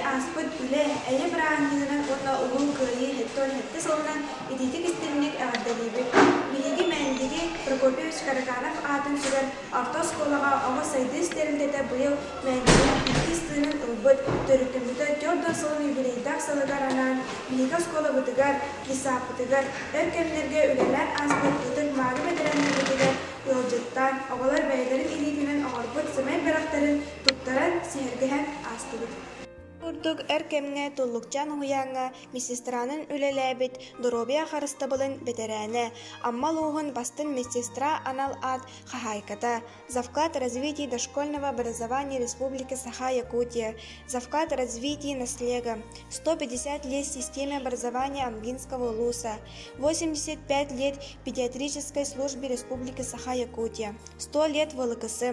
ааспыт Үлэ, эйэ бырааһынньыгынан уонна Улуу Кыайыы 77 сылынан итиитик-истиҥник эҕэрдэлиибит! Биһиги Мээндиги Прокопьевич Караканов аатын сүгэр орто оскуолаҕа оҕо сайдыы тэрилтэтэ быйыл Мээндиги иккис тыынын ылбыт, төрүттэммитэ 40 сылын юбилейдаах сылыгар анаан биһиги оскуолабытыгар, детсадпытыгар өр кэмнэргэ үлэлээн ааспыт ытык-мааны бэтэрээннэрбитигэр ыалдьыттаан, оҕолор бэйэлэрин илиитинэн оҥорбут сэмэй бэлэхтэрин туттаран, сэһэргэһэн аастыбыт. Курдук өр кэмҥэ Туллукчаан уһуйааҥҥа медсестранан үлэлээбит доруобуйа харыстабылын бэтэрээнэ, Амма улууһун бастыҥ медсестра анал аат хаһаайката, За вклад в развитие дошкольного образования Республики Саха-Якутия, За вклад в развитие наслега, 150 лет системе образования Амгинского улуса, 85 лет педиатрической службе Республики Саха-Якутия, 100 лет ВЛКС,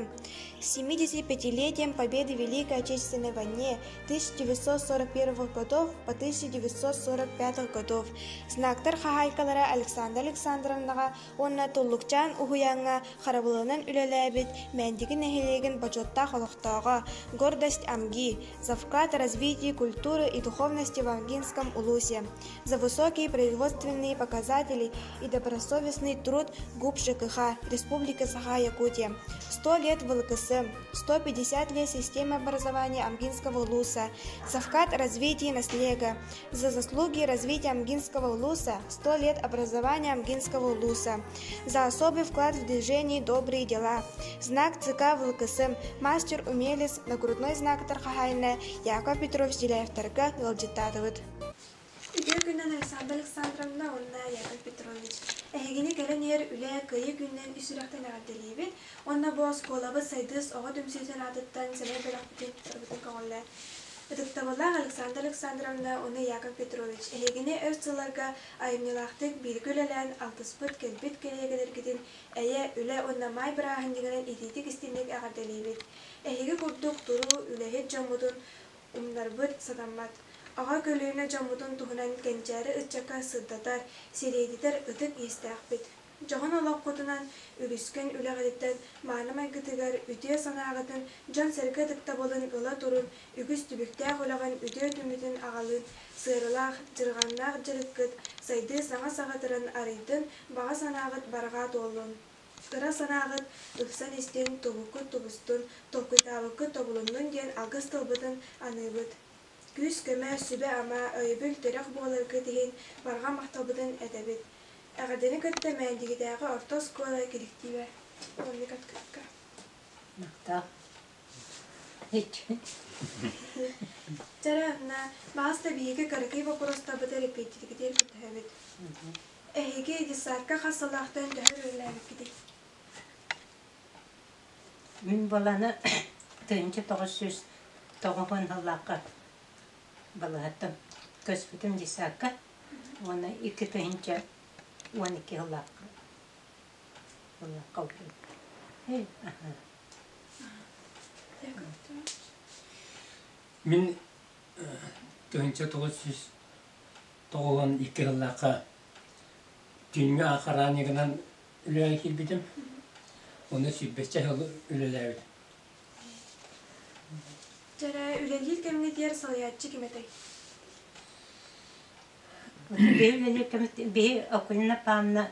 75-летием Победы в Великой Отечественной войне 1941 годов по 1945 годов, знактар хаһаайкалара Александра Александровнаҕа уонна Туллукчаан уһуйааҥҥа харабылынан үлэлээбит Мээндиги нэһилиэгин бочуоттаах олохтооҕо, Гордость Амги, за вклад в развитие культуры и духовности в Амгинском улусе, за высокие производственные показатели и добросовестный труд ГУП ЖКХ Республики Саха-Якутия, 100 лет ВЛКС, 150 лет системы образования Амгинского улуса, за вклад в развитие наслега, за заслуги развития Амгинского улуса, 100 лет образования Амгинского улуса, за особый вклад в движение «Добрые дела», знак ЦК ВЛКС, мастер умелец, нагрудной знак Тархахайна Яков Петрович Деляевтарга ыалдьыттаатыбыт. Үтүө күнүнэн Александра Александровна уонна Яков Петрович. Эһигини кэлэн иһэр үлэ Кыайыы күнүнэн үс сүрэхтэн эҕэрдэлиибит уонна бу оскуолабыт Сайдыс оҕо түмсүүтүн аатыттан сэмэй бэлэхпитин барыбытын көҕүлээн Ытыктабыллаах Александра Александровна уонна Яков Петрович, эһигини өр сылларга айымньылаахтык бииргэ үлэлээн алтыспыт кэлбит кэлиэгэлэргитин эйэ, үлэ уонна маай бырааһынньыгынан итиитик-истиҥник эҕэрдэлиибит. Эһиги курдук туруу үлэһит дьоммутун умнарбыт сатаммат. Аҕа көлүөнэ дьоммутун туһунан кэнчээри ыччакка сырдатар, сириэдитэр ытык иэстээхпит. Дьоһун олоххутунан, үлүскэн үлэҕититтэн мааны майгытыгар үтүө санааҕытын, дьон-сэргэ ытыктабылын ыла турун, үгүс түбүктээх үлэҕин үтүө түмүтүн аҕалыын, сыарылаах, дьырҕаннаах дьарыккыт сайдыы саҥа саҕатырын арыйдын, баҕа санааҕыт барҕаа туоллун. Ыра санааҕыт ыпсан истин, тубуккут тубустун, толкуйдаабыккыт тобулуннун диэн алгыс тылбытын аныыбыт. Күүс-көмө, сүбэ-ама, өйөбүл-тирэх буоларгыт иһин барҕа махталбытын этэбит. Эҕэрдэни кытта Мээндигитээҕи орто оскуола кэлэктиибэ. Маннык открытка. Махтал. Чара, на баҕаста биһиги кыракый боппуруостарбытын репетитигитигэр көрдөһөбүт. Эһиги детсадка хас сыллаахтан төһө үлэлээбиккитий? Мин буоланы 1990 сыллаахха балыһаттым. Көспүтүм детсадка уонна 2012 сыллаахха Мин 1992 сыллаахха түүҥҥү охраннигынан үлэҕэ киирбитим. Онно сүүрбэччэ сыл үлэлээбитим. Дьэрэ, үлэлиир кэмҥитигэр салайааччы ким этэй? Биһи үлэлиир кэммит биһи Акулина Павловна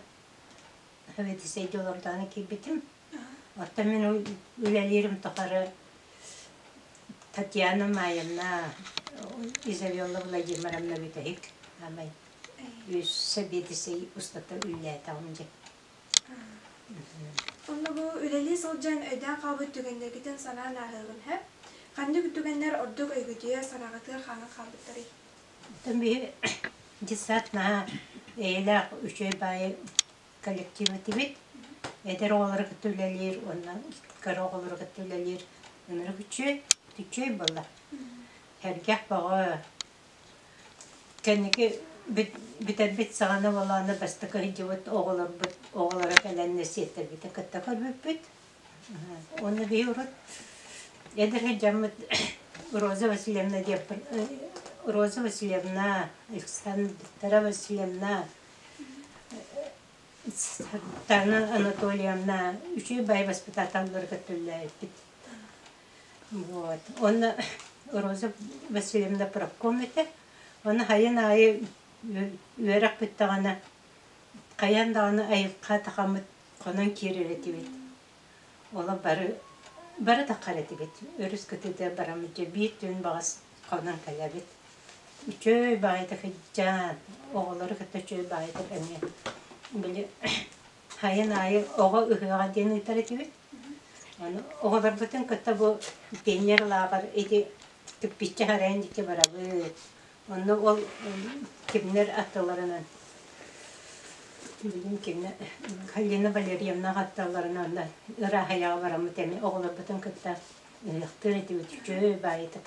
сэбиэдиссэйдии олордоҕуна киирбитим. Оттон мин үлэлиирим тухары Татьяна Маевна, Изабелла Владимировна бүтэһик аамай үс сэбиэдиссэй устата үлэлээтэҕим дьэ. Онно бу үлэлии сылдьан өйдөөн хаалбыт түгэннэргитин санаан ааһыаҕын һэ? Ханнык түгэннэр ордук өйгүтүйэ, санааҕытыгар хаалан хаалбыттарый? Оттон биһи детсад наһаа эйэлээх үчүгэй баайы коллектив этибит. Эдэр оҕолору кытта үлэлиир уонна кыра оҕолору кытта үлэлиир ынырык үчүгэй, үчүгэй буолла. Сэргэх бөҕө. Кэнники бүтэрбит саҕана буолааны бастакы сылдьыбыт оҕолорбут оҕолоро кэлэннэр сиэттэрбитин кытта көрбүппүт. Уонна биһи урут эдэр сылдьаммыт Роза Васильевна диэппин Роза Васильевна, Александра Васильевна, Саргылана Анатольевна үчүгэй баай воспитателлары кытта үлэлээбиппит. Вот. Уонна Роза Васильевна профком этэ. Ону хайын аайы үөрэх бүттэҕинэ хайаан даҕаны айылҕа тахаммыт хонон киирэр этибит. Оло бары бары таххар этибит. Өрүс кытыыта бараммыт дьэ биир түүн баҕас хонон кэлэбит. Үчүгэй баҕайытык сылдьан, оҕолору кытта үчүгэй баҕайытык эмиэ били хайын аайы оҕо ыһыаҕа диэн ыытар этибит. Ону оҕолорбутун кытта бу пионер лааҕыр ити Кирпиччэ харайан диэки барабыт. Онно ол кимнэр аттыларынан билигин кимнэ Галина Валерьевна атталарынан онно ырааһыйаҕа бараммыт эмиэ оҕолорбутун кытта ыһыахтыыр этибит үчүгэй баайытык.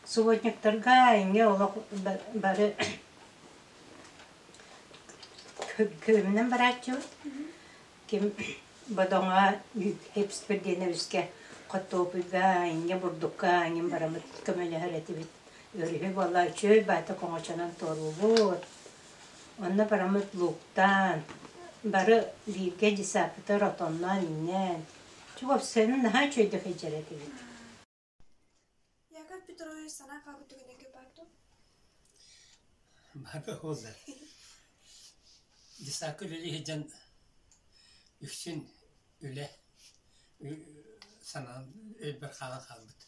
Субботниктарга эҥҥэ олох бары күөмүнэн барааччыбыт. Ким Бодоҥо Хипспер диэн өрүскэ хортуопуйга, инньэ бурдукка эҥин бараммыт көмөлөһөр этибит. Өрүһү буолла үчүгэй баата оҥочонон туоруубут. Онно бараммыт лууктаан, бары бииргэ десаппытыгар отонноон иҥнэн, чугас наһаа үчүгэйдик сылдьар этибит. Яков Петрович санаа хаалбыт түгэннэргэ баар дуо? Бары буоллар. Десакка үлэлии сылдьан үксүн үлэ санаан өйбөр хаалан хаалбыт.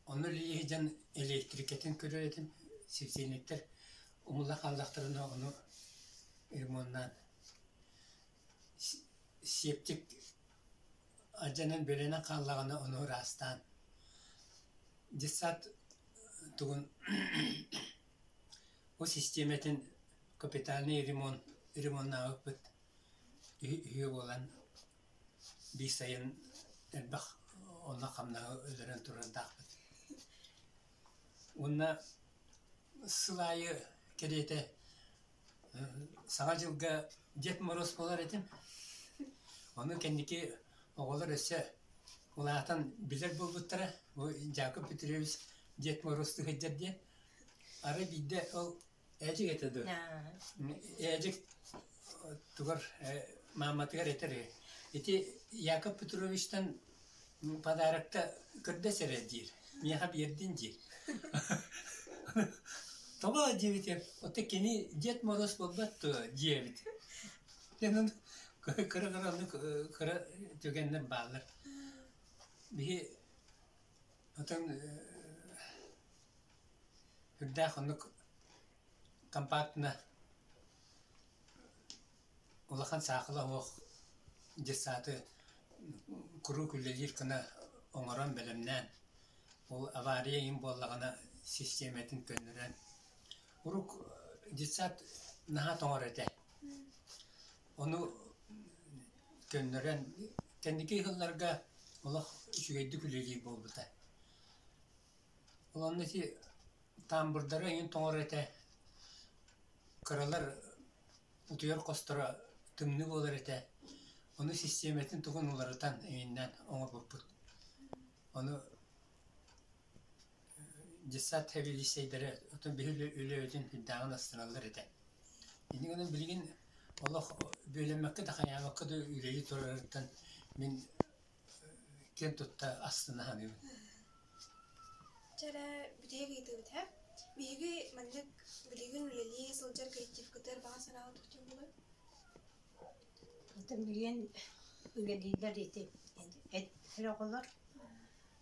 Онно үлэлии сылдьан электрикэтин көрөр этим, светильниктэр умулла хааллахтарына ону ремоннаан септик Алдьанан бэлэнэн хааллаҕына ону ыраастаан детсад тугун бу систиэмэтин капитальный ремонт ремоннаабыппыт үһүө буолан биир сайын элбэх онно хамнаһы өлөрөн турардаахпыт. Уонна сыл аайы кэриэтэ Саҥа дьылга Дед Мороз буолар этим. Ону кэнники оҕолор өссө улаатан билэр буолбуттара. Бу Дьаакып Петрович Дед Морозтуу сылдьар диэн. Арай биирдэ ол Ээдьик этэ дуо? Ээдьик тугар мааматыгар этэр үһү. Ити Яков Петровичтан подарокта көрдөс эрэ диир. Миэхэ биэрдин диир. Тоҕо диэбитим, оттон кини Дед Мороз буолбат дуо диэбит. Дьэ кыра-кыра оннук кыра түгэннэр бааллар. Биһи отон үрдээх оннук компактно улахан саахала суох детсады куруук үлэлиир гына оҥорон бэлэмнээн ол авария иһин буоллаҕына систиэмэтин көннөрөн урук детсад наһаа тоҥор этэ ону көннөрөн кэнники ыһылларга олох үчүгэйдик үлэлиир буолбута ол онно ити тамбурдары эҥин тоҥор этэ кыралар утуйар хосторо тымныы буолар этэ ону систиэмэтин тугун уларытан эҥиннээн оҥорбуппут ону детсад сэбилииссэйдэрэ оттон биһиги үлэбитин үрдээҕин астыналлар этэ инньэ гынан билигин олох бүөлэммэккэ да хайаабакка да үлэлии турарыттан мин киэн тутта астына саныыбын Чэ эрэ бүтэһик ыйытыыбыт ээ. Биһиги маннык билигин үлэлии сылдьар коллективкытыгар баҕа санааҕыт туох буолуой? Оттон билигин үлэлииллэр ити эдэр оҕолор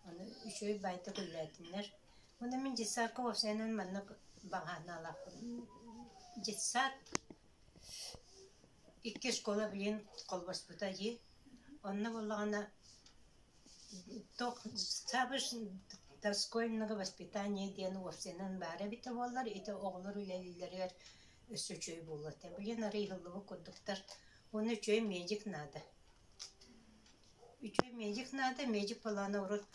ону үчүгэй баайдык үлэлээтиннэр. Уонна мин детсадка уопсайынан маннык баҕанаалаахпын. Детсад икки школа билигин холбоспута дии. Онно буоллаҕына туох саабыс дошкольного воспитания диэн уопсайынан баара эбитэ буоллар ити оҕолор үлэлииллэригэр өссө үчүгэй буолуо этэ. Билигин арыый ыһыллыбыт курдуктар. Уонна үчүгэй медик наада. Үчүгэй медик наада, медик буоллаҕына урут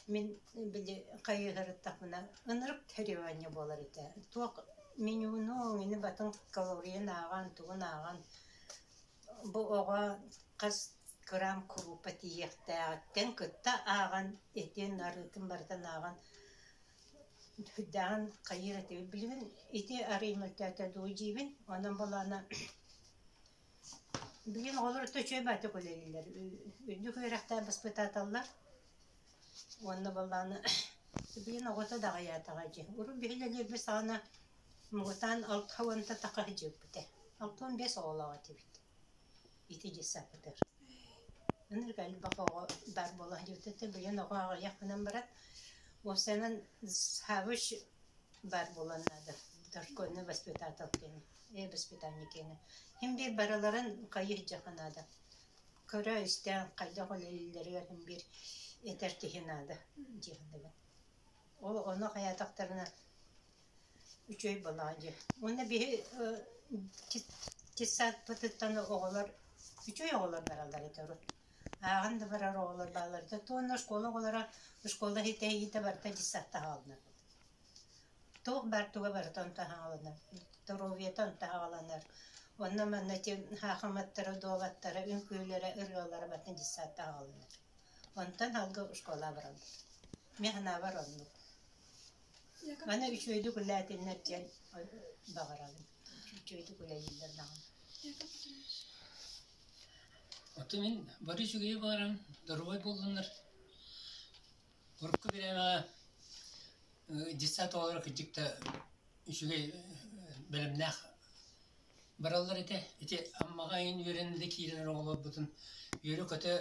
мин били хайыһарыттахпына ынырык требование буолар этэ. Туох менюну ини батын калорийын ааҕан, тугун ааҕан бу оҕо хас грамм курууппа тиийиэхтээҕиттэн кытта ааҕан этин, арыытын барытын ааҕан сүрдээҕин хайыыр этибит. Билигин ити арыый мөлтөөтө дуу диибин. Онон буоллаҕына билигин оҕолор өттө үчүгэй баҕайытык үлэлииллэр. Үрдүк үөрэхтээх баспытааталлар. Уонна буоллаҕына билигин оҕото да аҕыйаатаҕа дии. Урут биһилэлиирбит саҕана муҥутаан алта уонта таха сылдьыбыппыт 65 оҕолоох этибит. Ити дьыссааппытыгар. Ынырык элбэх оҕо баар буола сылдьыбыт билигин оҕо аҕыйах гынан баран уопсайынан завуч баар буолуон наада. Дошкольный воспитатель диэн, воспитание диэни. Син биир барыларын хайыы сылдьыахха наада. Көрө-истэ хайдах үлэлииллэригэр син биир этэр киһи наада дии саныыбын. Ол ону хайаатахтарына үчүгэй буоллаҕа дии. Уонна биһи детсадпытыттан оҕолор үчүгэй оҕолор бараллар этэ урут. Ааҕан да барар оҕолор бааллар этэ. Уонна школа оҕолоро школа иһитэ барыта детсадта хааллар. Туох баар туга барыта онтон хааланар, доруобуйата онтон хааланар. Онно манна ити хаахыматтара, дуобаттара, үҥкүүлэрэ, ырыалара барыта детсадта хааланар. Онтон алгы школа бараллар. Мин санаабар оннук. Аны үчүгэйдик үлэлээтиннэр диэн баҕарабын. Үчүгэйдик үлэлииллэр даҕаны. Оттон мин бары үчүгэйи баҕаран, доруобай буоллуннар. Урукку бириэмэҕэ детсад оҕолоро кырдьык да үчүгэй бэлэмнээх бараллар этэ. Ити Аммаҕа эҥин үөрэнэ да киирэр оҕолорбутун үөрэ-көтө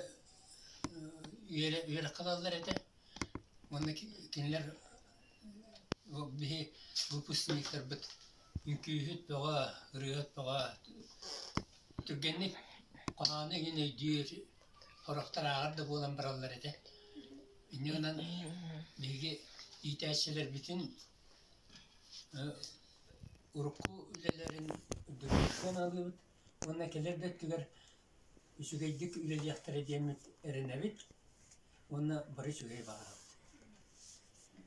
үөрэххэ ылаллар этэ. Уонна кинилэр биһи выпускниктарбыт үҥкүүһүт бөҕө, ырыаһыт бөҕө түргэнник хоһоону эҥин өйдүүр, сорохтор ааҕар да буолан бараллар этэ. Инньэ гынан биһиги иитээччилэрбитин урукку үлэлэрин үрдүктүк сыаналыыбыт уонна кэлэр да өттүгэр үчүгэйдик үлэлиэхтэрэ диэммит эрэнэбит уонна бары үчүгэй баҕарабыт.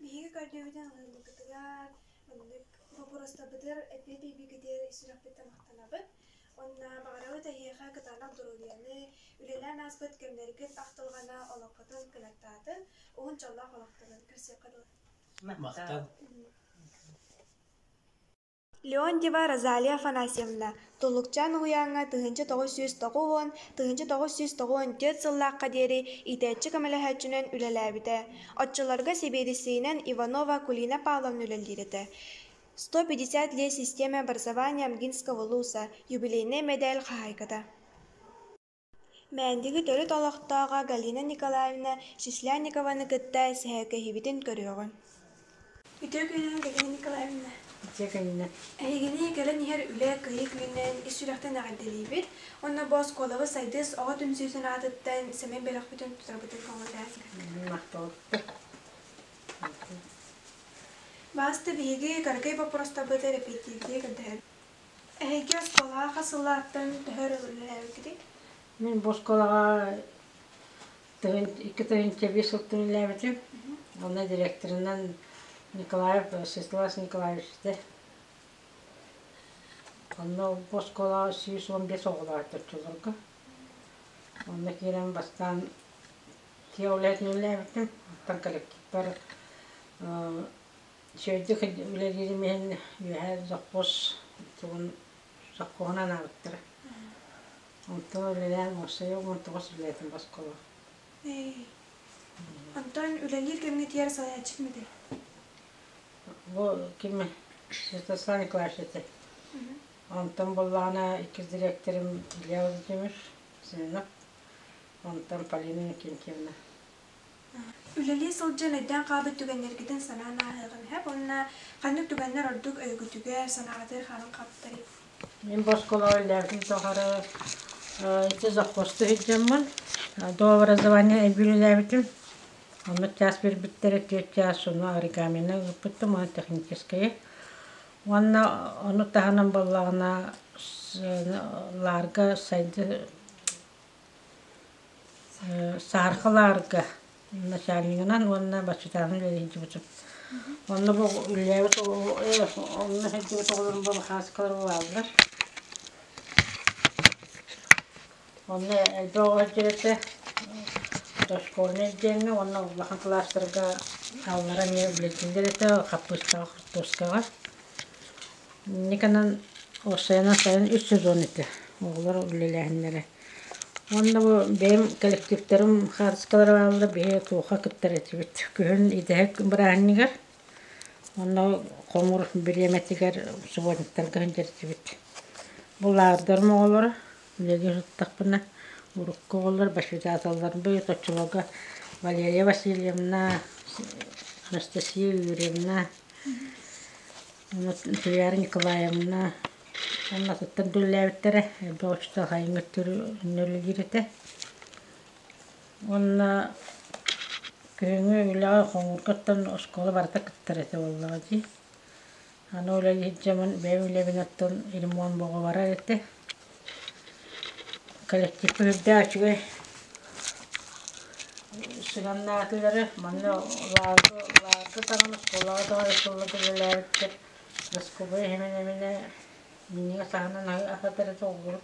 Биһиги көрдүүбүтүн ылыылыкытыгар, маннык боппуруостарбытыгар эппиэт ыйбыккытыгар сүрэхпиттэн махтанабыт. Уонна баҕарабыт эһиэхэ кытаанах доруобуйаны, үлэлээн ааспыт кэмнэргит ахтылҕана олоххутун кынаттаатын, уһун дьоллоох олохторун көрсүөххэ дылы. Махтал. Леонтьева Розалия Афанасьевна Туллукчаан уһуйааҥҥа 1990, 1994 сыллаахха диэри иитээччи көмөлөһөөччүнэн үлэлээбитэ. Оччолорго сэбиэдиссэйинэн Иванова Акулина Павловна үлэлиир этэ. 150 лет системы образования Амгинского улуса юбилейнай мэдээл хаһаайката. Мээндиги төрүт олохтооҕо Галина Николаевна Шишлянникованы кытта сэһэргэһиибитин көрүөҕүҥ. Үтүө күнүнэн, Галина Николаевна. Үтүө күнүнэн. Эһигини кэлэн иһэр үлэ кыайыы күнүнэн ис сүрэхтэн эҕэрдэлиибит уонна бу оскуолабыт Сайдыс оҕо түмсүүтүн аатыттан сэмэй бэлэхпитин тутарбытын көҥүллээн. Махталыттар. Бааста биһиги кыракый боппуруостарбыты эрэпиэтиирдии көрдөһөбүт. Эһиги оскуолаҕа хас сыллаахтан төһө өр үлэлээбиккитий? Мин бу оскуолаҕа 2 5 сылтан үлэлээбитим. Онно директорынан Николаев Светлана Николаевич этэ. Онно бу оскуолаҕа 115 оҕолоох оччолорго. Онно киирэн бастаан тиэ үлэһитин үлэлээбитим. Оттон коллективпар Үчүгэйдик үлэлиирим иһин үөһээ завхоз тугун совхоһун анаабыттара. Онтон үлэлээн уопсайа 19 үлэлээтим оскуола. Онтон үлэлиир кэмҥитигэр салайааччы ким этэй? Бу ким Святослав Николаевич этэ. Онтон буоллаҕына иккис дириэктэрим Илья Владимирович Семенов, онтон Полина Иннокентьевна. Үлэлии сылдьан өйдөөн хаалбыт түгэннэргитин санаан ааһыаҕым иһэ уонна ханнык түгэннэр ордук өйгүтүгэр, санааҕытыгар хаалан хаалбыттарый? Мин бу оскуолаҕа үлэлээбитим тухары ити завхозтуу сылдьаммын до образования эбии үлэлээбитим. Онно чаас биэрбиттэрэ түөрт чаас ону оригамины ыыппыттым уонна техническэйи. Уонна ону таһынан буоллаҕына лаарга сайды Саархалаарга начальнигынан уонна воспитателынан үлэлии сылдьыбытым. Онно бу үлэлээбит онно сылдьыбыт оҕолорум бу хаскалар бааллар. Онно элбэх оҕо сылдьар этэ. Дошкольнай диэҥҥэ уонна улахан кылаастарга аллара эмиэ үлэлииллэр этэ хаппыыстаҕа, хортуоскаҕа. Инникинэн уопсайынан сайын үс сезон этэ оҕолор үлэлээһиннэрэ. Уонна бу бэйэм коллективтарым хаартыскалара бааллар, биһиги туохха кыттар этибит. Күһүн идэһэ бырааһынньыгар уонна хомуур бириэмэтигэр субботниктарга сылдьар этибит. Бу лааҕырдарым оҕолоро үлэлии сырыттахпына урукку оҕолор воспитателларбыт оччолорго Валерия Васильевна, Анастасия Юрьевна, Туйаара Николаевна уонна атыттар да үлэлээбиттэрэ, элбэх учуутал хайыҥҥа үлэлиир этэ. Уонна күһүҥҥү үлэҕэ хомуургаттан оскуола барыта кыттар этэ буоллаҕа дии. Аны үлэлиир дьоммун бэйэм үлэбин оттон ремонт бөҕө барар этэ. Коллективпыт үрдээх үчүгэй сыһыаннаатылары манна лааҕырга лааҕырга даҕаны оскуолаҕа даҕаны сылларга үлэлээбиттэр Москуба иһимин эминэ минньигэс аһынан аһатар этэ оҕолору.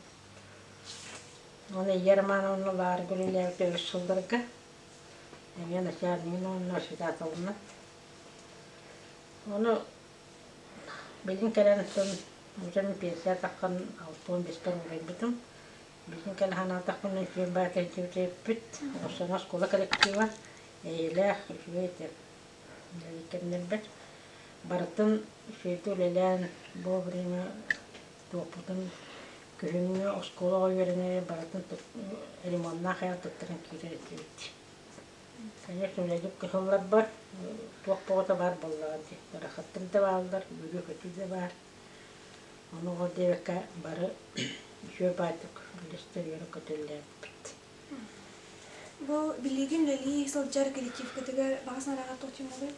Уонна Ия Романовна лааҕырга үлэлээбит үгүс сылларга эмиэ начальнигын уонна воспитателынан. Ону билин кэлэн оттон уже пенсия таххан 65-пэр уурайбытым. Билин кэлэ санаатахпына үчүгэй баар кэлтибит Осоно оскуола коллектива эйэлээх үчүгэй этэ кэмнэрбэр. Барытын үчүгэйдик үлэлээн бу время туохпутун күһүҥҥү оскуолаҕа үөрэнэри барытын ремоннаах айан туттаран киирэр этибит. Конечно, үлэлиир кыһалларбар туох бөҕөтө баар буоллаҕа дии. Ыарахаттар да бааллар, үөрүү-көтүү да баар. Ону ол диэбэккэ бары үчүгэй баайдык үллэстэ үөрэ-көтө үлэлээбиппит. Бу билигин үлэлии сылдьар коллективкытыгар баҕа санааҕа туох диэн буолуой?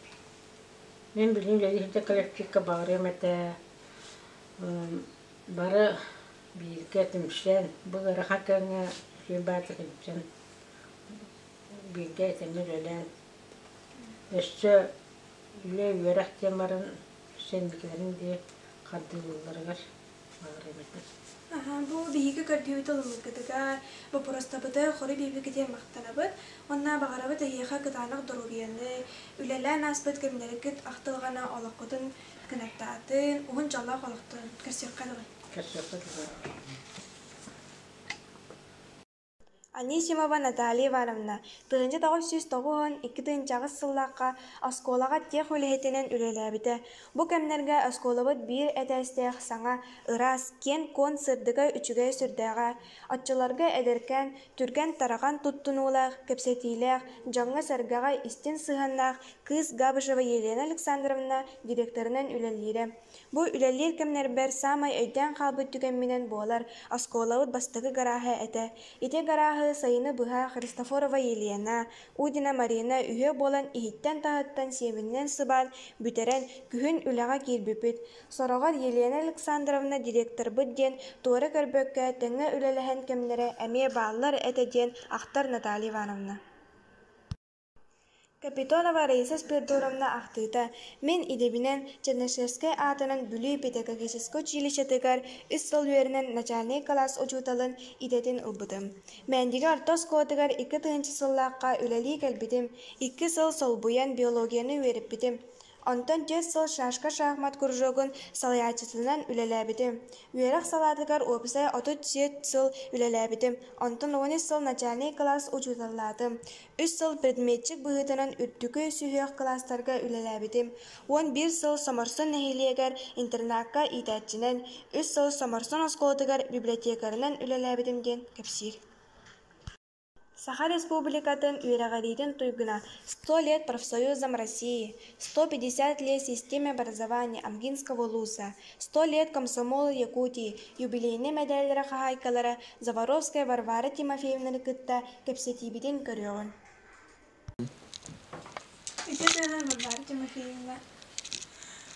Мин билигин үлэлии сылдьар коллективка баҕарыам этэ бары бииргэ түмсэн, бу ыарахан кэмҥэ үчүгэй баайдык түмсэн бииргэ этэҥҥэ үлэлээн, өссө үлэ үөрэх диэн баран өссө инникилэрин диэ хардыылыылларыгар баҕарыам этэ. Аха, бу биһиги көрдүүбүт ылыммыккытыгар, боппуруостабыты хоруй биэрбиккитигэр махтанабыт. Уонна баҕарабыт эһиэхэ кытаанах доруобуйаны, үлэлээн ааспыт кэмнэргит ахтылҕана олоххутун кынаттаатын, уһун дьоллоох олохтон көрсүөххэ дылы. Көрсүөххэ дылы. Анисимова Наталья Ивановна 1992 сыллаахха оскуолаҕа тех үлэһитинэн үлэлээбитэ. Бу кэмнэргэ оскуолабыт биир этээстээх саҥа, ыраас, киэҥ-куоҥ сырдыга үчүгэй сүрдээҕэ. Оччолорго эдэркээн, түргэн-тарҕан туттунуулаах, кэпсэтиилээх, дьоҥҥо-сэргэҕэ истиҥ сыһыаннаах кыыс Габышева Елена Александровна директорынан үлэлиирэ. Бу үлэлиир кэмнэрбэр саамай өйдөөн хаалбыт түгэмминэн буолар оскуолабыт бастакы гарааһа этэ. Ити гарааһы сайыны быһа Христофорова Елена, Удина Марина үһүө буолан иһиттэн-таһыттан сиэмэнинэн сыбаан, бүтэрэн, күһүн үлэҕэ киирбиппит. Сороҕор Елена Александровна директорбыт диэн туора көрбөккө тэҥҥэ үлэлэһэн кэмнэрэ эмиэ бааллар этэ диэн ахтар Наталья Ивановна. Капитонова Раиса Спиридоновна ахтыыта «Мин идэбинэн Чернышевскай аатынан Бүлүү педагогическай училищетыгар үс сыл үөрэнэн начальнай кылаас учууталын идэтин ылбытым. Мээндиги орто оскуолатыгар 2000 сыллаахха үлэлии кэлбитим, икки сыл солбуйан биологияны үөрэппитим. Онтон түөрт сыл шашка-шахмат кружогун салайааччытынан үлэлээбитим. Үөрэх салаатыгар уопсай 37 сыл үлэлээбитим, онтон 13 сыл начальнай кылаас учууталлаатым. Үс сыл предметчик быһыытынан үрдүкү сүһүөх кылаастарга үлэлээбитим. 11 сыл Соморсун нэһилиэгэр интернакка иитээччинэн, үс сыл Соморсун оскуолатыгар библиотекарынан үлэлээбитим диэн кэпсиир. Саха Республикатын үөрэҕириитин туйгуна «Сто лет профсоюзам России», «150 лет системе образования Амгинского улуса», «Сто лет комсомолу Якутии» юбилейнай мэдээллэрэ хаһаайкалара Заборовская Варвара Тимофеевнаны кытта кэпсэтиибитин көрүөҕүҥ. Ити туһунан Варвара Тимофеевна.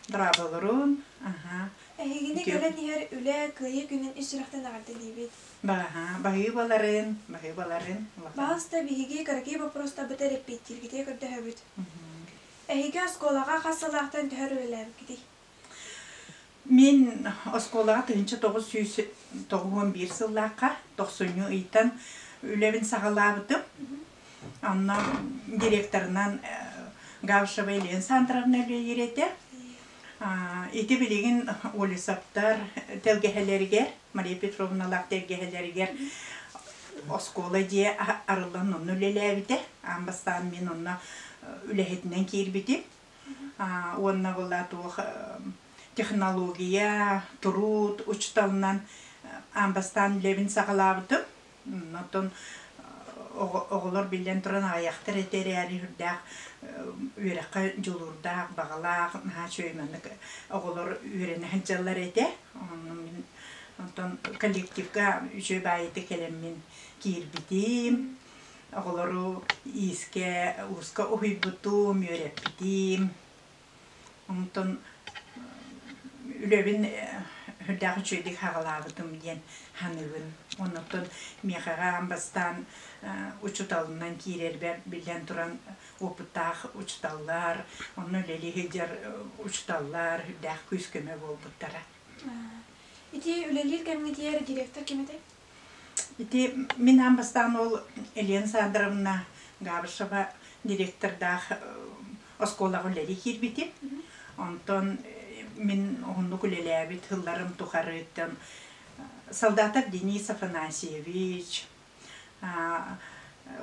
Дорооболорун. Аха. Эһигини кэлэн иһэр үлэ Кыайыы күнүн ис сүрэхтэн эҕэрдэлиибит. Баһа, баһыыбаларын, баһыыбаларын. Баҕаста биһиги кыракый боппуруостарбытыгар эппиэттииргитигэр көрдөһөбүт. Эһиги оскуолаҕа хас сыллаахтан төһөр үлэлээбиккитий? Мин оскуолаҕа 1991 сыллаахха тохсунньу ыйтан үлэбин саҕалаабытым. Онно директорынан Гавшева Елена Сандровна үлэлиир этэ. Ити билигин Олесовтар тэлгэһэлэригэр, Мария Петровналаах тэлгэһэлэригэр. Оскуола дьиэ арыллан онно үлэлээбитэ. Аан бастаан мин онно үлэһитинэн киирбитим. Уонна была туох технология, труд учууталынан аан бастаан үлэбин саҕалаабытым. Оттон оҕолор биллэн туран аҕыйахтар этэ эрээри сүрдээх үөрэххэ дьулуурдаах, баҕалаах, наһаа үчүгэй маннык оҕолор үөрэнэ сылдьаллар этэ. Онно мин онтон коллективка үчүгэй баайытык кэлэммин киирбитим. Оҕолору иискэ, ууска уһуйбутум, үөрэппитим. Онтон үлэбин сүрдээх үчүгэйдик саҕалаабытым диэн саныыбын. Оннуттан миэхэҕэ аан бастаан учууталынан киирэрбэр биллэн туран опыттаах учууталлар, онно үлэлии сылдьар учууталлар сүрдээх күүс-көмө буолбуттара. Ити үлэлиир кэмҥитигэр директор ким этэй? Ити мин аан бастаан ол Елена Сандровна Габышева директордаах оскуолаҕа үлэлии киирбитим. Онтон мин уһуннук үлэлээбит сылларым тухарыттан Солдатов Денис Афанасьевич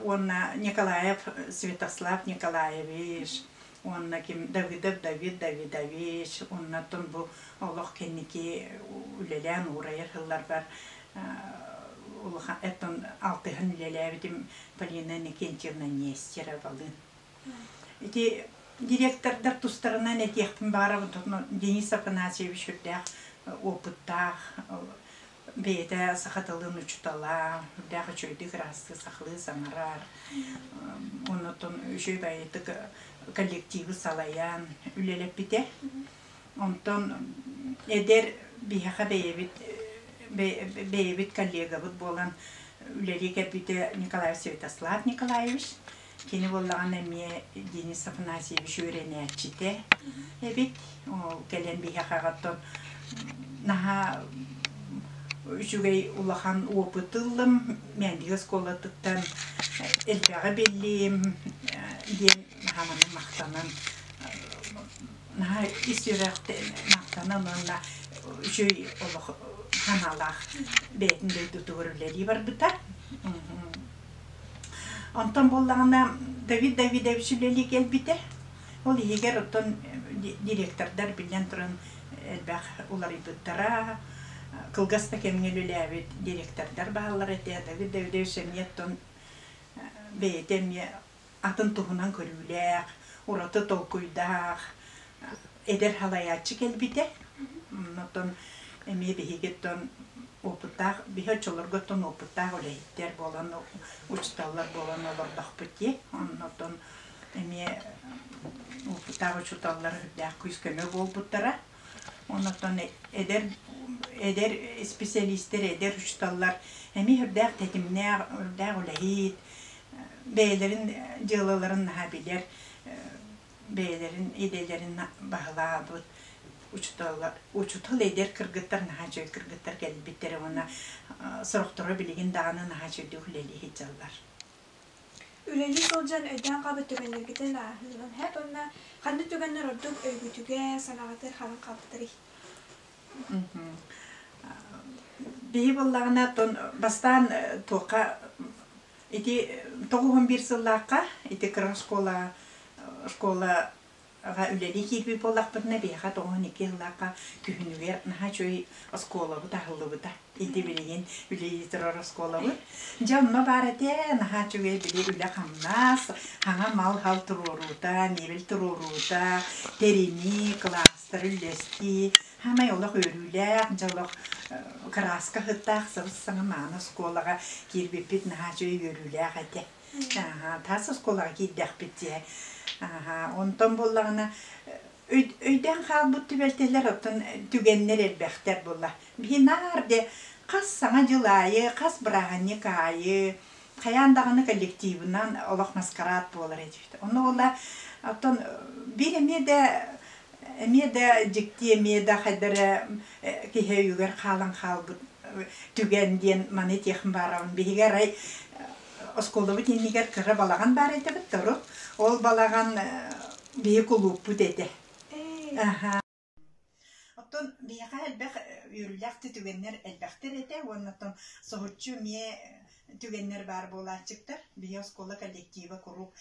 уонна Николаев Святослав Николаевич уонна ким Давыдов Давид Давидович уонна бу олох кэнники үлэлээн уурайар сылларбар улахан оттон алтыһан үлэлээбитим Полина Иннокентьевна Нестеровалыын. Ити директордар тустарынан этиэхпин баҕарабын Денис Афанасьевич сүрдээх опыттаах бэйэтэ саха тылын учуутала, үрдээх үчүгэйдик ыраастыы сахалыы саҥарар, оннуттан үчүгэй баҕайытык коллективы салайан үлэлэппитэ. Онтон эдэр биһиэхэ бэйэбит бэйэбит коллегабыт буолан үлэлии кэлбитэ Николаев Святослав Николаевич. Кини буоллаҕына эмиэ Денис Афанасьевич үөрэнээччитэ эбит. Ол кэлэн биһиэхэ оттон наһаа үчүгэй улахан опыт ыллым. Мээндиги оскуолатыттан элбэҕи биллим диэн наһаа манна махтанан наһаа ис сүрэхтэн махтанан уонна үчүгэй олох санаалаах бэйэтин дойдутугар үлэлии барбыта. Онтон буоллаҕына Давид Давидович үлэлии кэлбитэ. Ол иһигэр оттон директордар биллэн туран элбэх уларыйбыттара. Кылгас да кэмҥэ үлэлээбит директордар бааллар этэ. Давид Давидович эмиэ оттон бэйэтэ эмиэ атын туһунан көрүүлээх, ураты толкуйдаах эдэр салайааччы кэлбитэ. Оттон эмиэ биһиги оттон опыттаах, биһи оччолорго оттон опыттаах үлэһиттэр буолан, учууталлар буолан олордохпут дии. Оннотон эмиэ опыттаах учууталлар үрдээх күүс-көмө буолбуттара. Оннотон эдэр эдэр специалистэр, эдэр учууталлар эмиэ үрдээх тэтимнээх, үрдээх үлэһит, бэйэлэрин дьыалаларын наһаа билэр, бэйэлэрин идэлэрин баһылаабыт учууталлар, учуутал эдэр кыргыттар наһаа үчүгэй кыргыттар кэлбиттэрэ уонна сорохторо билигин даҕаны наһаа үчүгэйдик үлэлии сылдьаллар. Үлэлии сылдьан өйдөөн хаалбыт түгэннэргитин ааһыаҕын һэп уонна ханнык түгэннэр ордук өйгүтүгэр, санааҕытыгар хаалан хаалбыттарый? Биһи буоллаҕына, оттон бастаан туохха Ити 91 сыллаахха ити кыра оскуола школаҕа үлэлии киирбит буоллахпытына, биһиэхэ 92 сыллаахха күһүнүгэр наһаа үчүгэй оскуолабыт аһыллыбыта. Ити билигин үлэлии турар оскуолабыт. Дьэ онно баар этэ, наһаа үчүгэй били үлэ-хамнас, хаҥа мал-хал туруоруута, мебель туруоруута, тэринии, кылаастары үллэстии, Саамай олох үөрүүлээх, дьэ олох кырааска сыттаах сабыс-саҥа мааны оскуолаҕа киирбиппит наһаа үчүгэй үөрүүлээх этэ. Таас оскуолаҕа киирдэхпит дии. Онтон буоллаҕына өйдөөн хаалбыт түбэлтэлэр оттон түгэннэр элбэхтэр буолла. Биһи наар де хас саҥа дьыл аайы, хас бырааһынньык аайы хайаан даҕаны коллективынан олох маскарад буолар этибит. Ону буолла оттон биир эмиэ да Эмиэ да дьикти, эмиэ да хайда эрэ киһи өйүгэр хаалан хаалбыт түгэн диэн маны этиэхпин баҕарабын. Биһиги арай оскуолабыт иннигэр кыра балаҕан баар этибит тору. Ол балаҕан биһи кулууппут этэ. Оттон биһиэхэ элбэх үөрүүлээх да түгэннэр элбэхтэр этэ уонна оттон соһуччу эмиэ түгэннэр баар буолааччыктар. Биһи оскуола коллектива куруук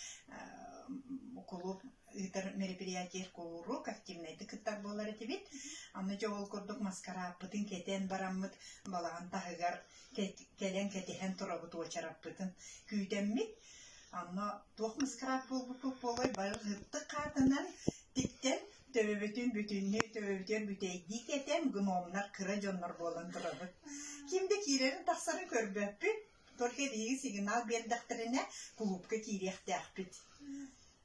кулууп ыытар мероприятие куруук активнайдык кыттар буолар этибит. Аны дьэ ол курдук маскарааппытын кэтэн бараммыт балаҕан таһыгар кэлэн кэтэһэн турабыт уочараппытын күүтэммит. Онно туох маскараап буолбуппут буолуой, бары ыттык хаатынан тиктэн төбөбүтүн бүтүннүү төбөбүтүгэр бүтэйдии кэтэн гномнар кыра дьоннор буолан турабыт. Ким да киирэрин-тахсарын көрбөппүт, только биһиги сигнал биэрдэхтэринэ кулуупка киириэхтээхпит.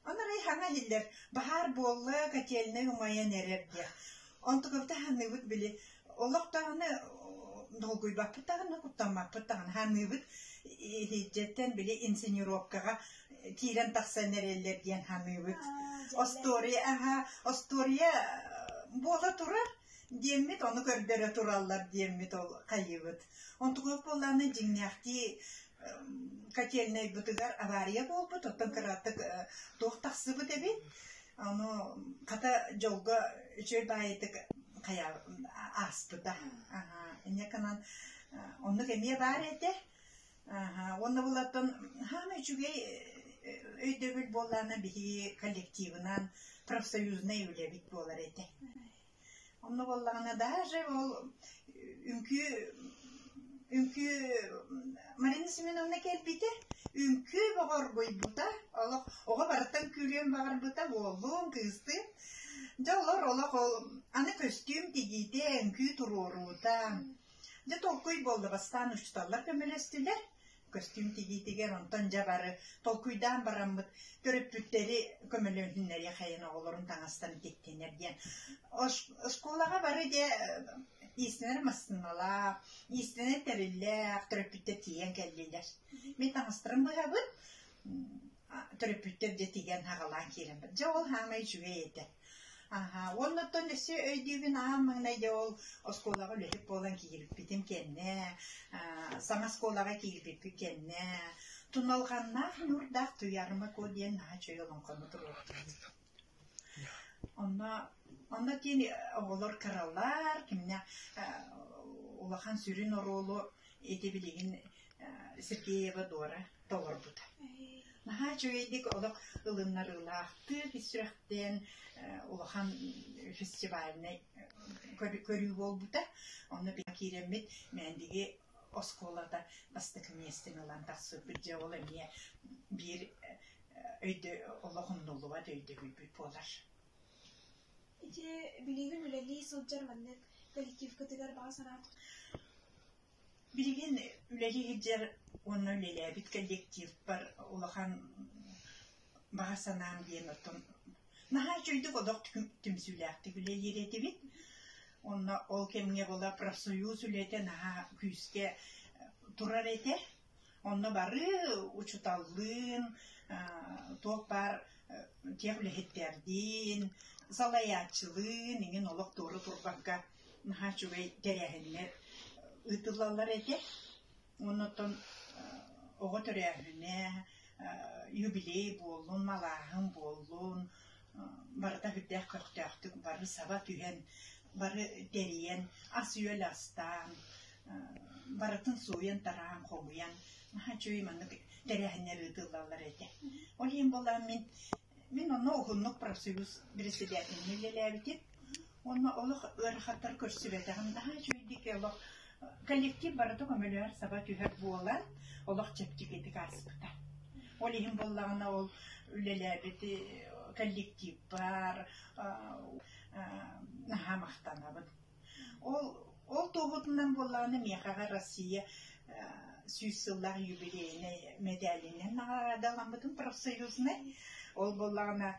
Онон арай хаҥа иһиллэр, баһаар буолла, котельнай умайан эрэр диэх. Онтукабыта ханыыбыт били олох даҕаны долгуйбаппыт даҕаны, куттаммаппыт даҕаны ханыыбыт иһирдьэттэн били инсценировкаҕа киирэн тахсан эрэллэр диэн ханыыбыт. Остуоруйа аһа, остуоруйа буола турар диэммит, ону көрдөрө тураллар диэммит ол хайыыбыт. Онтукабыт буоллаҕына дьиҥнээхтии котельнайбытыгар авария буолбут, оттон кыратык туох тахсыбыт эбит. Ону хата дьолго үчүгэй баайытык хайа ааспыта. Инньэ гынан оннук эмиэ баар этэ. Уонна булаттан хаама үчүгэй өйдөбүл буоллаҕына биһиги коллективынан профсоюзнай үлэбит буолар этэ. Онно буоллаҕына даже ол үҥкүү үҥкүү Марина Семеновна кэлбитэ, үҥкүү бөҕө оргуйбута, олох оҕо барыттан күлүөн баҕарбыта, уоллуун, кыыстыын. Дьэ олор олох ол аны көстүүм тигиитэ, үҥкүү туруоруута. Дьэ толкуй буолла, бастаан учууталлар көмөлөстүлэр, көстүүм тигиитигэр онтон дьэ бары толкуйдаан бараммыт төрөппүттэри көмөлөһүннэриэхэйин оҕолорун таҥастан тиктинэр диэн оскуолаҕа бары дьэ иистэнэр массыыналаах, иистэнэр тэриллээх төрөппүттэр тиийэн кэллилэр. Мин таҥастарын быһабын, төрөппүттэр дьэ тигэн аҕалаан киирэн бар. Дьэ ол хаамай үчүгэй этэ. Аһа, уоннаттан өссө өйдүүбүн аан маҥнай дьэ ол оскуолаҕа үлэһит буолан киирбитим кэннэ, саҥа оскуолаҕа киирбиппит кэннэ, Туналҕаннаах ньуурдаах Туйаарыма Куо диэн наһаа үчүгэй олоҥхону туруорбутум. Онно онно тиин оҕолор кыралар, кимнээх улахан сүрүн оруолу ити билигин Сергеева Дора толорбута. Наһаа үчүгэйдик олох ылыннарыылаахтык ис сүрэхтэн улахан фестивальнай көрүү буолбута. Онно киирэммит Мээндиги оскуолата бастакы миэстэни ылан тахсыбыт. Дьэ ол эмиэ биир өйдө олох умнуллубат өйдөбүлбүт буолар. Ити билигин үлэлии сылдьар маннык коллективкытыгар баҕа санаат Билигин үлэлии сылдьар уонна үлэлээбит коллективпар улахан баҕа санаам диэн оттон наһаа үчүгэйдик олох түмсүүлээхтик үлэлиир этибит. Онно ол кэмҥэ була профсоюз үлэтэ наһаа күүскэ турар этэ. Онно бары учуталлыын, туох баар тех үлэһиттэрдиин, салайааччылыын иҥин олох туора турбакка наһаа үчүгэй тэрээһиннэр ыытыллаллар этэ. Оннуттан оҕо төрөөһүнэ, юбилей буоллун, малааһын буоллун, барыта сүрдээх көхтөөхтүк бары саба түһэн, бары тэрийэн, ас-үөл астаан, барытын сууйан-тараан, хомуйан, наһаа үчүгэй маннык тэрээһиннэр ыытыллаллар этэ. Ол иһин буолан мин Мин онно уһуннук профсоюз председателинэн үлэлээбитим. Уонна олох ыарахаттары көрсүбэтэҕим. Наһаа үчүгэйдик олох коллектив барыта көмөлөһөр саба түһэр буолан, олох чэпчэкитик ааспыта. Ол иһин буоллаҕына ол үлэлээбит коллективпар наһаа махтанабын. Ол ол туоһутунан буоллаҕына миэхэҕэ Россия 100 сыллаах юбилейнай мэдээлинэн наҕараадаламмытым профсоюзнай. Ол буоллаҕына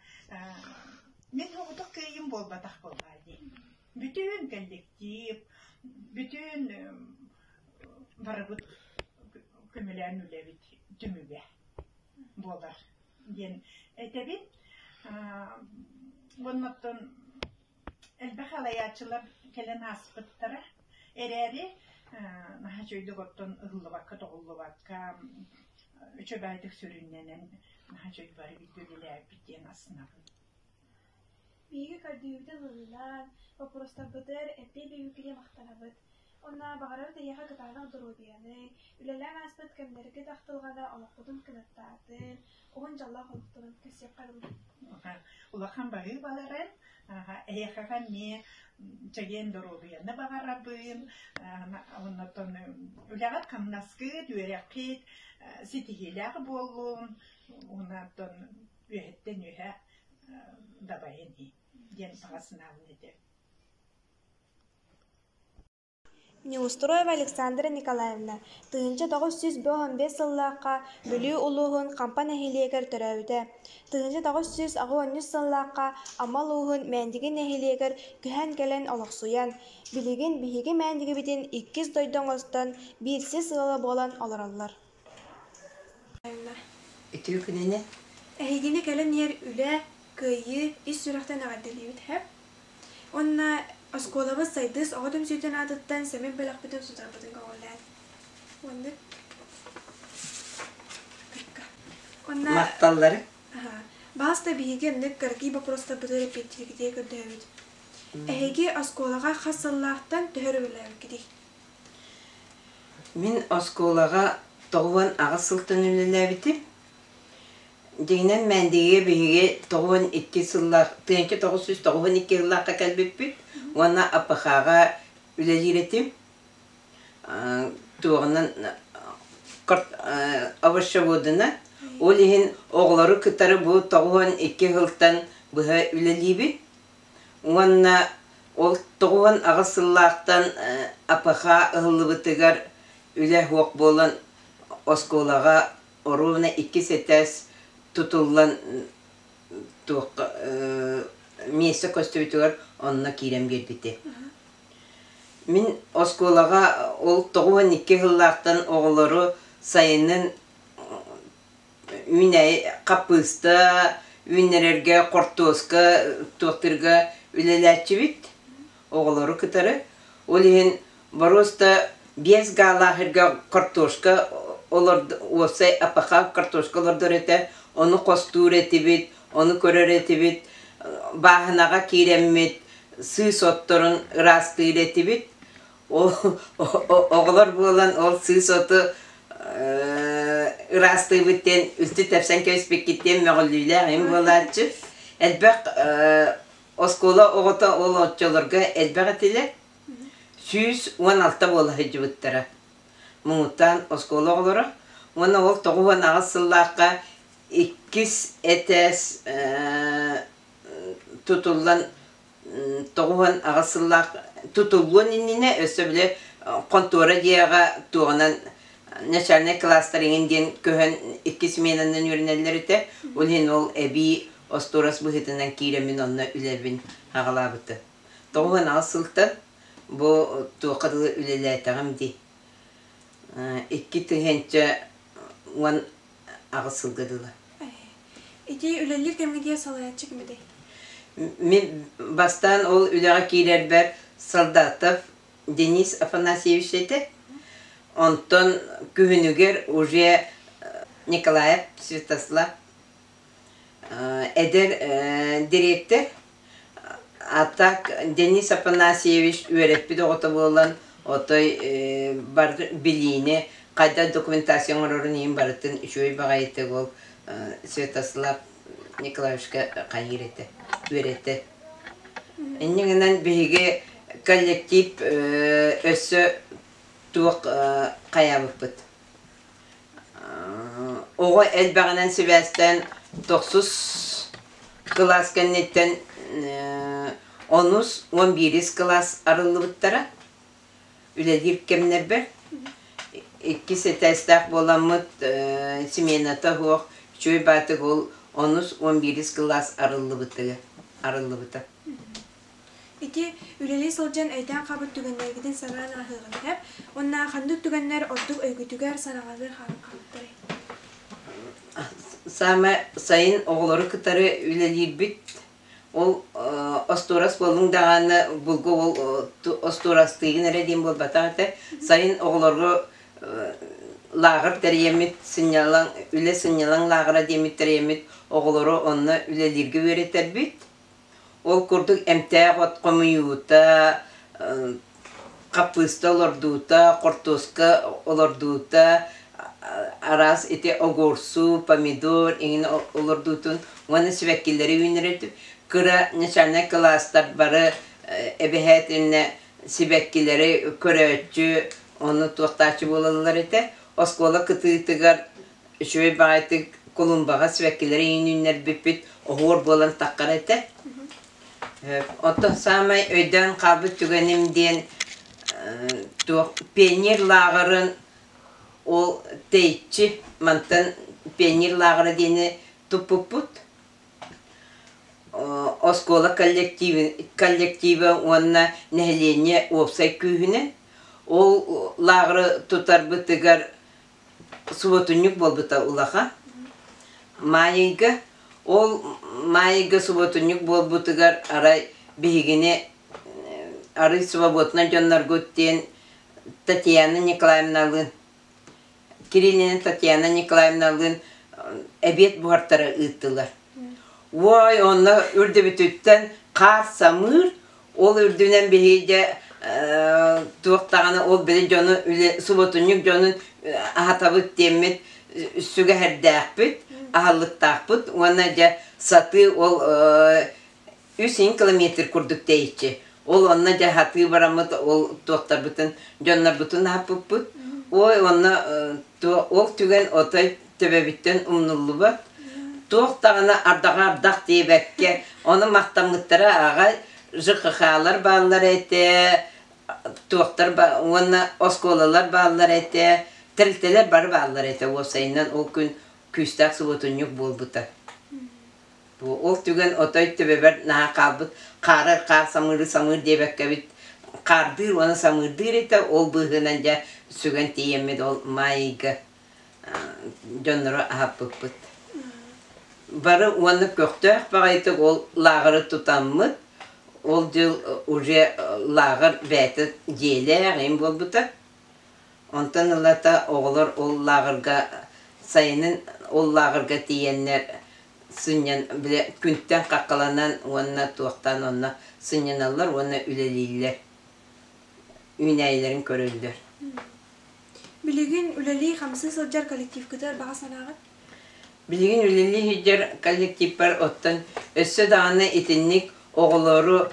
мин оҕотох кыайыым буолбатах буоллаа дии. Бүтүн коллектив, бүтүн барыбыт көмөлөөн үлэбит түмүгэ буолар диэн этэбин. Уоннаттан Элбэх алайааччылар кэлэн ааспыттара эрээри, наһаа үчүгэйдик оттон ыһыллыбакка-тоҕуллубакка, үчүгэйдик сүрүннэнэн, наһаа үчүгэй бары бииргэ үлэлээбиппит диэн астынабын. Биһиги көрдүүбүтүн ылынан, боппуруостарбытыгар эппиэт биэрбиккитигэр махтанабыт. Онно баҕарабыт эһиэхэ кытаанах доруобуйаны, үлэлээн ааспыт кэмнэргит ахтылҕана олоххутун кынаттаатын, уһун дьоллоох олохторун көрсүөххэ дылы. Улахан баһыы баларын, эһиэхэҕэ эмиэ чэгиэн доруобуйаны баҕарабын, оннотон үлэҕит-хамнаскыт, үөрэххит ситиһиилээх буоллун, онтон үөһэттэн үөһэ дабайын диэн баҕа санаабын этэбин. Неустроева Александра Николаевна 1995 сыллаахха Бүлүү улууһун Хампа нэһилиэгэр төрөөбүтэ. 1983 сыллаахха Амма улууһун Мээндиги нэһилиэгэр көһөн кэлэн олохсуйан, билигин биһиги Мээндигибитин иккис дойду оҥостон, биирсис ыала буолан олороллор. Үтүө күнүнэн. Эһигини кэлэн иһэр үлэ, кыайыы ис сүрэхтэн эҕэрдэлиибит һэп. Уонна оскуолабыт Сайдыс оҕо түмсүүтүн аатыттан сэмэй бэлэхпитин тутарбытын көҕүлээн. Уонна Уонна Махталлары. Баҕаста биһиги оннук кыракый боппуруостарбытыгар эппиэттииргитигэр көрдөһөбүт. Эһиги оскуолаҕа хас сыллаахтан төһө үлэлээбиккитий? Мин оскуолаҕа 98 сылтан үлэлээбитим. Дьиҥинэн Мээндигигэ биһиги 92 сыллаах 1992 сыллаахха кэлбиппит уонна АПХ-ҕа үлэлиир этим. Туоҕунан овощеводунан. Ол иһин оҕолору кытары бу 92 сылтан быһа үлэлиибин. Уонна ол 98 сыллаахтан АПХ ыһыллыбытыгар үлэ суох буолан оскуолаҕа оруобуна иккис этээс тутуллан туохха миэстэ көстүбүтүгэр онно киирэн биэрбитим. Мин оскуолаҕа ол 92 сыллаахтан оҕолору сайынын үүнээйи хаппыыста үүннэрэргэ, хортуоска туохтуурга үлэлээччибит оҕолору кытары. Ол иһин боруоста биэс гаалаахырга картошка олорд уопсай АПХ картошка олордор этэ, ону хостуур этибит, ону көрөр этибит, бааһынаҕа киирэммит сыыс отторун ыраастыыр этибит. Ол оҕолор буолан ол сыыс оту ыраастыыбыт диэн үлтү тэпсэн кэбиспиккит диэн мөҕүллүүлээх им буолааччы. Элбэх оскуола оҕото ол оччолорго элбэх этилэр. 116 буола сылдьыбыттара. Муҥутаан оскуола оҕолоро. Уонна ол 98 сыллаахха иккис этээс тутуллан 98 сыллаах тутуллуон иннинэ өссө били хонтуора дьиэҕэ туоҕунан начальнай кылаастар иҥин диэн көһөн икки сменанан үөрэнэллэр этэ. Ол иһин ол эбии остуорас быһыытынан киирэммин онно үлэбин аҕалаабытым. 98 сылтан бу туохха дылы үлэлээтэҕим дии. 2018 сылга дылы. Ити үлэлиир кэмҥитигэр салайааччы ким этэй? Мин бастаан ол үлэҕэ киирэрбэр Солдатов Денис Афанасьевич этэ. Онтон күһүнүгэр уже Николаев Святослав эдэр дириэктэр А так Денис Афанасьевич үөрэппит оҕото буолан, отой бар билиини, хайдах документация оҥорорун иһин барытын үчүгэй баҕайытык ол Святослав Николаевичка хайыыр этэ, үөрэтэ. Инньэ гынан биһиги коллектив өссө туох хайаабыппыт. Оҕо элбэҕинэн сибээстээн тохсус кылаас кэнниттэн онус, уон биирис кылаас арыллыбыттара. Үлэлиир кэмнэрбэр иккис этээстээх буоламмыт смената суох үчүгэй баатык ол онус, уон биирис кылаас арыллыбытыга арыллыбыта. Ити үлэлии сылдьан өйдөөн хаалбыт түгэннэргитин санаан ааһыаҕын сөп уонна ханнык түгэннэр ордук өйгүтүгэр, санаҕалыыр хаалан хаалбыттарый? Саамай сайын оҕолору кытары үлэлиирбит. Ол остуорас буоллуҥ даҕаны булгу ол остуорастыыгын эрэ диэн буолбатах этэ. Сайын оҕолорго лааҕыр тэрийэммит, сынньалаҥ, үлэ сынньалаҥ лааҕыра диэммит тэрийэммит оҕолору онно үлэлииргэ үөрэтэрбит. Ол курдук эмтээх от хомуйуута, Хаппыыста олордуута, хортуоска олордуута, араас ити огурсу, помидор иҥин олордуутун уонна сибэккилэри үүннэрэр. Кыра начальнай кылаастар бары эбэһээт иннэ сибэккилэри көрөөччү, ону туохтааччы буолаллар этэ. Оскуола кытыытыгар үчүгэй баҕайытык кулумбаҕа сибэккилэри үүннэрбиппит оһуор буолан таххар этэ. Оттон саамай өйдөөн хаалбыт түгэним диэн туох пионер лааҕырын ол тэйиччи мантан пионер лааҕыра диэни туппуппут. Оскуола коллектива уонна нэһилиэнньэ уопсай күүһүнэн ол лааҕыры тутарбытыгар субуотунньук буолбута улахан. Маайыйга ол Маайыйга субуотунньук буолбутугар арай биһигини арый свободнай дьонноргут диэн Татьяна Николаевналыын Кириллина Татьяна Николаевналыын эбиэт буһартара ыыттылар. Уой, онно үрдүбүтүттэн хаар самыыр, ол үрдүнэн биһиги дьэ туох даҕаны ол били дьону үлэ субуотунньук дьонун аһатабыт диэммит сүгэһэрдээхпит, аһыллыктаахпыт уонна дьэ сатыы ол үс километр курдук тэйиччи. Ол онно дьэ сатыы бараммыт ол туохтарбытын дьоннорбутун аһаппыппыт. Ой, онно ол түгэн отой төбөбүттэн умнуллубат. Туох даҕаны ардаҕа ардах диэбэккэ, ону махтаммыттара аҕай ЖКХ-лар бааллар этэ, туохтар уонна оскуолалар бааллар этэ, тэрилтэлэр бары бааллар этэ уопсайынан ол күн күүстээх субуотунньук буолбута. Бу ол түгэн отой төбөбөр наһаа хаалбыт хаарар хаар самыыры самыыр диэбэккэбит хаардыыр уонна самыырдыыр этэ ол быыһынан дьэ сүгэн тиийэммит ол маайыйга дьоннору аһаппыппыт. Бары уонна көхтөөх баҕайытык ол лааҕыры тутаммыт, ол дьыл уже лааҕыр бэйэтэ дьиэлээх им буолбута. Онтон ылата оҕолор ол лааҕырга сайынын ол лааҕырга тиийэннэр сынньан бile күнтэн хаххаланан уонна туохтаан онно сынньаналлар уонна үлэлииллэр, үүнээйилэрин көрөллөр. Билигин үлэлии-хамсыы сылдьар коллективкытыгар баҕа санааҕыт? Билигин үлэлии сылдьар коллективпар оттон өссө даҕаны итинник оҕолору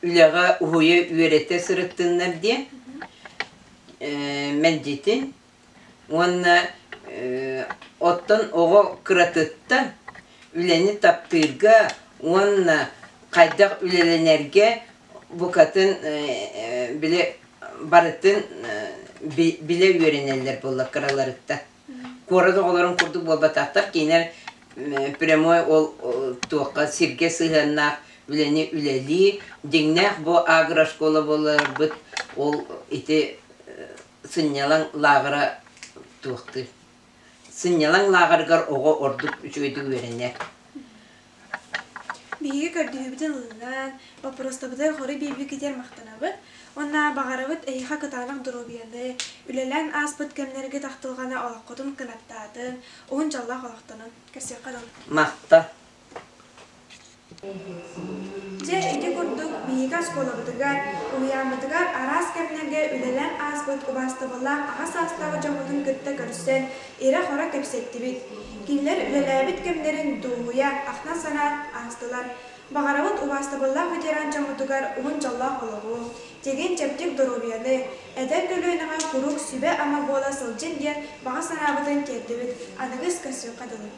үлэҕэ уһуйа үөрэтэ сырыттыннар диэн мэлдьитин уонна оттон оҕо кыратыттан үлэни таптыырга уонна хайдах үлэлэнэргэ букатын били барытын билэ үөрэнэллэр буолла кыраларыттан. Куорат оҕолорун курдук буолбатахтар, кинилэр прямой ол туохха сиргэ сыһыаннаах үлэни үлэлии, дьиҥнээх бу агрошкола буоларбыт ол ити сынньалаҥ лааҕыра туохтуур. Сынньалаҥ лааҕырыгар оҕо ордук үчүгэйдик үөрэнэр. Биһиги көрдөһүүбүтүн ылынан, боппуруостарбытыгар хоруй биэрбиккитигэр махтанабыт уонна баҕарабыт эһиэхэ кытаанах доруобуйаны, үлэлээн ааспыт кэмнэргит ахтылҕана олоххутун кынаттаатын, уһун дьоллоох олохтонун. Көрсүөххэ дылы. Махтал. Дьэ, ити курдук биһиги оскуолабытыгар, уһуйааммытыгар араас кэмнэргэ үлэлээн ааспыт убаастабыллаах аҕа саастаах дьоммутун кытта көрсөн, ирэ-хоро кэпсэттибит. Кинилэр үлэлээбит кэмнэрин дуоһуйа, ахтан-санаан аастылар. Баҕарабыт убаастабыллаах ветеран дьоммутугар уһун дьоллоох олоҕу, чэгиэн-чэбдик доруобуйаны, эдэр көлүөнэҕэ куруук сүбэ-ама буола сылдьын диэн баҕа санаабытын тиэрдэбит. Аныгыс көрсүөххэ дылы.